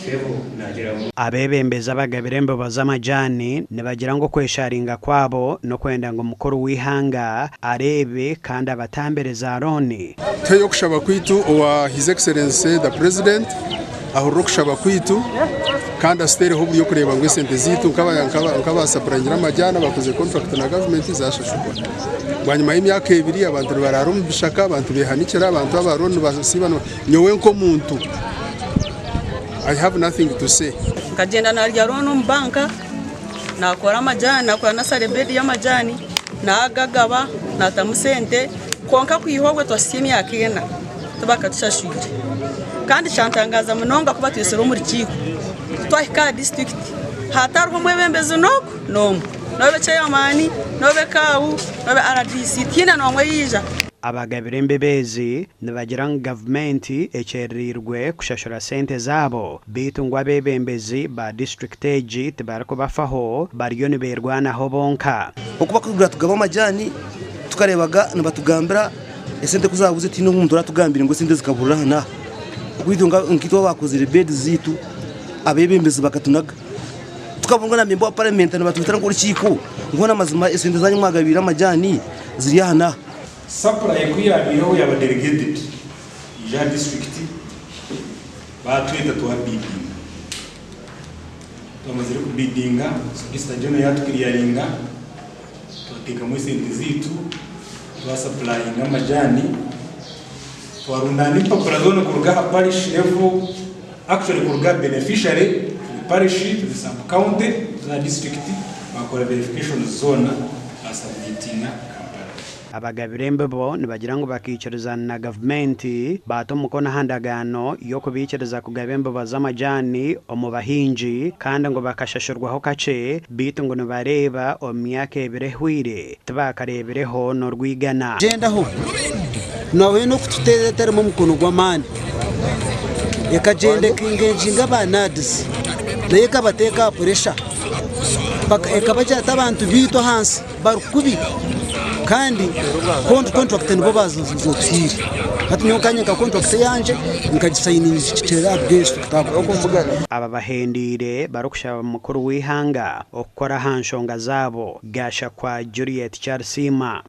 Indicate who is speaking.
Speaker 1: Sebo naagira ngu.
Speaker 2: Abeebembezi abagabire embibo z'amajaani nibagira ngu okwesharinga kwabo n'okwenda ngu mukuru w'eihanga areebe kandi abatambire za looni.
Speaker 3: Tuheyo okushaba kwaitu owa His Excellency the President ahurire okushaba kwaitu kandi atuteereho oburyo kureeba ngu esente zaitu nk'abasapurayingira amajaani abakozire kontrakiti na gavumenti zashashurwa. Bwanyima y'emyaka ebiri abantu nibaraara omu bishaka, abantu behanikire, abantu aba looni nibasiiba. Nyowe nk'omuntu I have nothing to say.
Speaker 4: Nkagyenda narya looni omu banka, nakora amajaani, nakora nasare bedi y'amajaani, nagagaba, natamu sente, kwonka kwiha obwo twahitsya emyaka ena tibakatushashwire. Kandi kyantangaza munonga ku batwitsire omu rukiiko, twahika aha disiturikiti hatariho omwebembezi n'ogu n'omwe, n'obe ceyamaani, n'obe kaawu, n'obe RDC, tihaine n'omwe oyaija.
Speaker 2: Abagabire embibo ezi nibagira ngu gavumenti ekyerereirwe kushashura sente zaabo beitu ngu abeebembezi ba disiturikiti egi tibarikubafaho bariyo nibeerwanaho bonka.
Speaker 5: Oku barikugura tugaba amajaani tukareebaga nibatugambira esente ku zaabuze tihaine omuntu oratugambire ngu esente zikaburira aha n'aha. Beitu nkaitwe abaakozire bedi zaitu abeebembezi bakatunaga. Tukabunga na memba wa paramenti nibatwetera nk'orukiiko ngu hoona mazima esente zaanyu mwagabiire amajaani ziri aha n'aha.
Speaker 6: Supply ku yabaireho yaba delegated yaija aha district batweta twa bidinga twamazire ku bidinga solicitor general yatu clearinga twatekamu esente zaitu twa supplyinga amajani twarundana empapura zoona kuruga aha parish level actually kuruga aha beneficiary to the parish to the sub county to the district bakora verifications zoona ba submitinga Kampala.
Speaker 2: Abagabire embibo nibagira ngu bakaikirizana na gavumenti baata omukono aha ndagaano y'okubaikiriza kugaba embibo z'amajaani omu bahingi kandi ngu bakashashurwaho kakye beitu ngu nibareeba omu myaka ebiri ehweire tibakareebireho n'orwigana.
Speaker 7: Gyendaho nawe n'okututeera etarimu omukono gw'amaani ekagyenda eka-engaginga aba NAADS nayo ekabateeka aha puresha ekabagira ati abantu baitu ahansi bari kubi kandi kontrakiti nibo baazituhaire. Hati nyowe nkanye nka kontrakiti eyangye nkagisayiningira aha bw'ensi.
Speaker 2: Aba bahendeire barikushaba mukuru w'eihanga okukora aha nshonga zaabo. Gashakwa Juliet Kyarisiima.